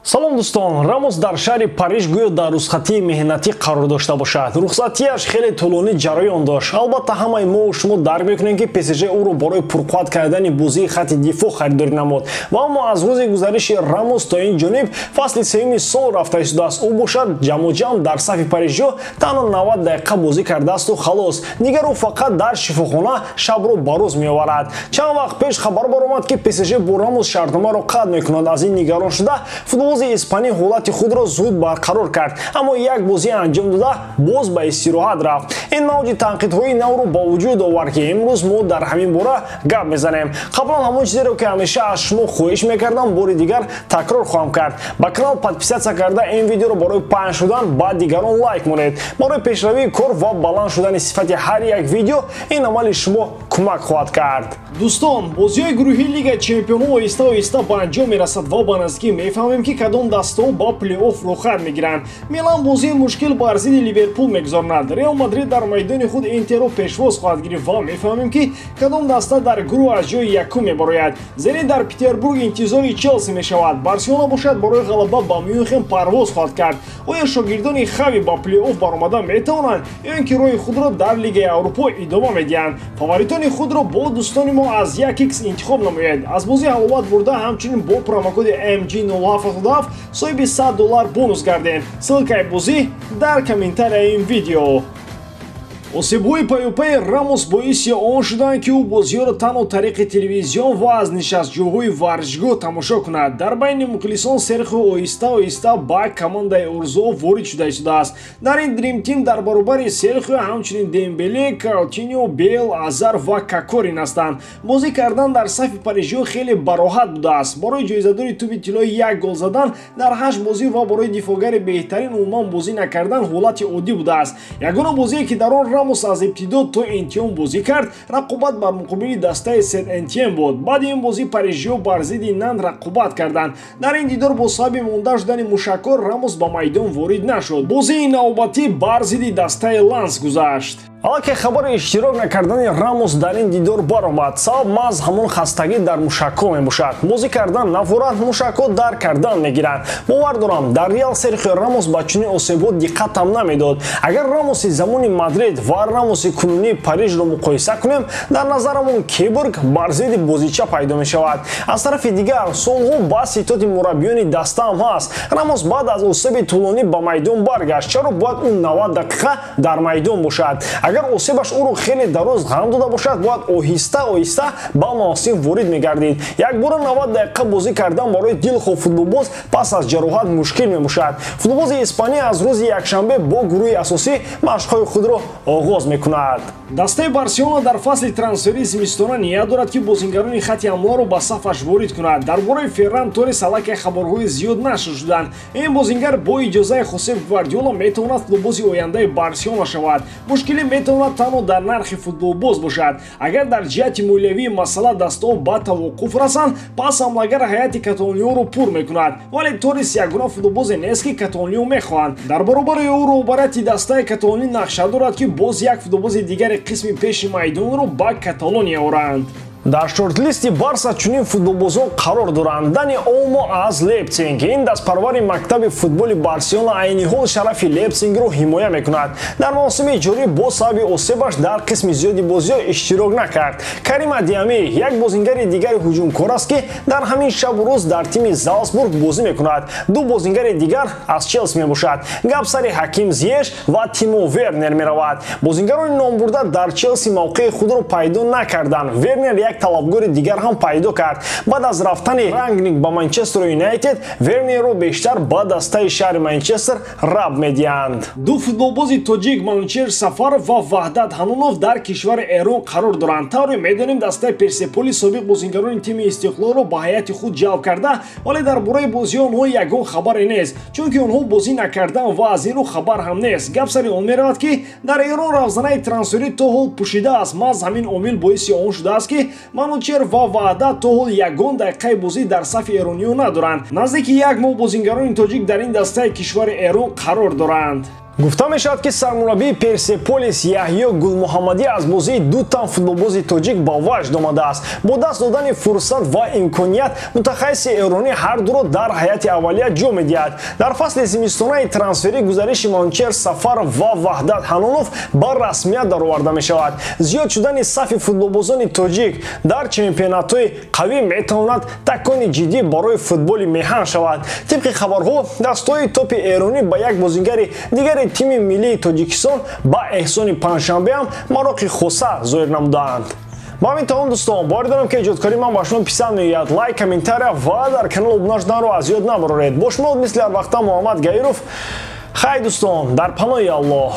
Салом дӯстон, Рамос дар шаҳри Париж гӯё дар рухсатии меҳнатӣ қарор дошта бошад. Рухсатиаш хеле тӯлонӣ ҷараён дошт. Албатта ҳамаи мо шумо дарк мекунем, ки ПСЖ ӯро барои пурқувват кардани бозии хати дифоъ харидорӣ намуд. Ва аммо аз рӯзи гузариши Рамос то ин ҷониб фасли сеюми сол рафта истодааст. Ӯ бошад ҷамъуҷамъ дар сафи парижиё танҳо 90 дақиқа бозӣ кардаасту халос. Дигар ӯ фақат дар шифохона шабро ба рӯз меоварад. Чанд вақт пеш хабар баромад, ки ПСЖ бо Рамос шартномаро қатъ мекунад. Аз ин нигарон шуда футболбози испанӣ ҳолати худро зуд барқарор кард, аммо як бозӣ анҷом дода боз ба истироҳат рафт. Ин мавҷи танқидҳои навро ба вуҷуд овард, ки имрӯз мо дар ҳамин бора гап мезанем. Қаблан ҳамон чизеро, ки ҳамеша аз шумо хоҳиш мекардам, бори дигар такрор хоҳам кард. Ба канал подписаться карда, ин видеоро барои паҳн шудан ба дигарон лайк монед. Барои пешравии кор ва баланд шудани сифати ҳар як видео ин амали шумо кӯмак хоҳад кард. Дӯстон, бозиҳои гурӯҳии Лигаи Чемпионҳо оҳиста оҳиста ба анҷом мерасад ва ба наздикӣ мефаҳмем, ки кадом дастаҳо ба плей-офф рӯхат мегиранд. Милан бозии мушкил бар зидди Ливерпул мегузаронад. Реал Мадрид дар майдони худ Интерро пешвоз хоҳад гирифт ва мефаҳмем, ки кадом даста дар гурӯҳ аз ҷои якум мебарояд. Зенит дар Петербург интизори Челси мешавад. Барселона бошад барои ғалаба ба Мюнхен парвоз хоҳад кард. Оё шогирдони Хави ба плей-офф баромада метавонанд ё ин ки роҳи худро дар Лигаи Аврупо идома медиҳанд? Фаворитони худро бо дӯстони мо аз 1x интихоб намоед. Аз бозии ҳаловат бурда ҳамчунин бо промокоди MG0777 соҳиби $100 бонус гардем. Ссылкаи бозӣ дар комментарияи ин видео. Осебҳои паёпаи Рамос боиси он шуданд, ки ӯ бозиҳоро танҳо тариқи телевизион ва аз нишастҷоҳои варзишгоҳ тамошо кунад. Дар байни мухлисон Серхио оҳиста оҳиста ба командаи орзуҳо ворид шуда истодааст. Дар ин Dream Team дар баробари Серхио ҳамчунин Дембеле, Каутиньо, Бел, Азар ва Кокорин ҳастанд. Бозӣ кардан дар сафи парижиҳо хеле бароҳат будааст. Барои ҷоизадори тӯби тиллои як гол задан дар 8 бозӣ ва барои дифоъгари беҳтарин умуман бозӣ накардан ҳолати оддӣ будааст. Ягона бозие, ки дар он Рамос аз ибтидо то интиҳо бозӣ кард, рақобат бар муқобили дастаи Сен-Этьен буд. Баъди ин бозӣ парижиҳо бар зидди Нан рақобат карданд. Дар ин дидор бо сабаби монда шудани мушакҳо Рамос ба майдон ворид нашуд. Бозии навбатӣ бар зидди дастаи Ланс гузашт. Аллакай хабари иштирок накардани Рамос дар ин дидор баромад. Сабаб маҳз ҳамон хастагӣ дар мушакҳо мебошад. Бозӣ кардан нафорат, мушакҳо дар кардан мегиранд. Бовар дорам, дар Реал Серхио Рамос ба чунин осебҳо диққатам намедод. Агар Рамоси замони Мадрид ва Рамоси кунунии Парижро муқоиса кунем, дар назарамон киборг бар зидди бозича пайдо мешавад. Аз тарафи дигар, солҳо ба ситоди мураббиёни даста ҳам ҳаст. Рамос баъд аз осеби тӯлонӣ ба майдон баргашт. Чаро бояд ӯ 90 дақиқа дар майдон бошад? Агар осебаш ӯро хеле дароз ғам дода бошад, бояд оҳиста оҳиста ба мавсим ворид мегардид. Якбора 90 дақиқа бозӣ кардан барои дилхоҳ футболбоз пас аз ҷароҳат мушкил мебошад. Футболбози испанӣ аз рӯзи якшанбе бо гурӯҳи асосӣ машқҳои худро оғоз мекунад. Дастаи Барселона дар фасли трансферии зимистона ният дорад, ки бозингарони хати ҳамларо ба сафаш ворид кунад. Дар бораи Ферран Торрес аллакай хабарҳои зиёд нашр шуданд. Ин бозингар бо иҷозаи Хосеп Гвардиола метавонад футболбози ояндаи Барселона шавад. Мушкилӣ метавонад танҳо дар нархи футболбоз бошад. Агар дар ҷиҳати молиявии масъала дастаҳо ба тавоқуф расанд, пас ҳамлагар ҳайати каталониёро пур мекунад. Вале Торрес ягона футболбозе нест, ки каталониё мехоҳанд. Дар баробари ӯ роҳбарияти дастаи каталонӣ нақша дорад, ки боз як футболбози дигари қисми пеши майдонро ба Каталония оранд. Дар шортлисти Барса чунин футболбозон қарор доранд. Дани Олмо аз Лейпсинг. Ин дастпарвари мактаби футболи Барселона айни ҳол шарафи Лейпсингро ҳимоя мекунад. Дар мавсими ҷорӣ бо сабаби осебаш дар қисми зиёди бозиҳо иштирок накард. Карим Адиами як бозингари дигари ҳуҷумкор аст, ки дар ҳамин шабу рӯз дар тими Залцбург бозӣ мекунад. Ду бозингари дигар аз Челси мебошад. Гап сари Ҳаким Зиеш ва Тимо Вернер меравад. Бозингарони номбурда дар Челси мавқеи худро пайдо накарданд. Вернер як талабгори дигар ҳам пайдо кард. Баъд аз рафтани Рангник ба Манчестер Юнайтед, Вернерро бештар ба дастаи шаҳри Манчестер раб медиҳанд. Ду футболбози тоҷик Манучер Сафаров ва Ваҳдат Ҳанунов дар кишвари Эрон қарор доранд. Тавре медонем, дастаи Персеполи собиқ бозингарони тими Истиқлолро ба ҳайати худ ҷалб карда, вале дар бораи бозии онҳо ягон хабаре нест, чунки онҳо бозӣ накарданд ва аз ин рӯ хабар ҳам нест. Гап сари он меравад, ки дар Эрон равзанаи трансферӣ то ҳол пӯшида аст. Маҳз ҳамин омил боиси он шудааст, ки Манучер ва Ваҳдат то ҳол ягон дақиқаи бозӣ дар сафи эрониё надоранд. Наздики як моҳ бозингарони тоҷик дар ин дастаи кишвари Эрон қарор доранд. Гуфта мешавад, ки сармураббии Персеполис Яҳё Гулмуҳаммадӣ аз бозии ду тан футболбози тоҷик ба ваҷд омадааст. Бо даст додани фурсат ва имконият, мутахассиси эронӣ ҳар дуро дар ҳайати аввалия ҷо медиҳад. Дар фасли зимистонаи трансферӣ гузариши Манучер Сафаров ва Ваҳдат Ҳанонов ба расмият дароварда мешавад. Зиёд шудани сафи футболбозони тоҷик дар чемпионатҳои қавӣ метавонад такони ҷиддӣ барои футболи меҳан шавад. Тибқи хабарҳо, дастҳои топи эронӣ ба як бозигари дигари тими миллии Тоҷикистон, ба Эҳсони Панҷшанбе ҳам мароқи хоса зоҳир намудаанд. Ба ҳамин тамом, дӯстон. Боварӣ дорам, ки эҷодкории ман ба шумо писанд меояд. Лайк, комментария ва дар канал обуна шуданро аз ёд набароред. Бо шумо мисли ҳар вақта Муҳаммад Гаиров. Хай, дӯстон, дар паноҳи Аллоҳ.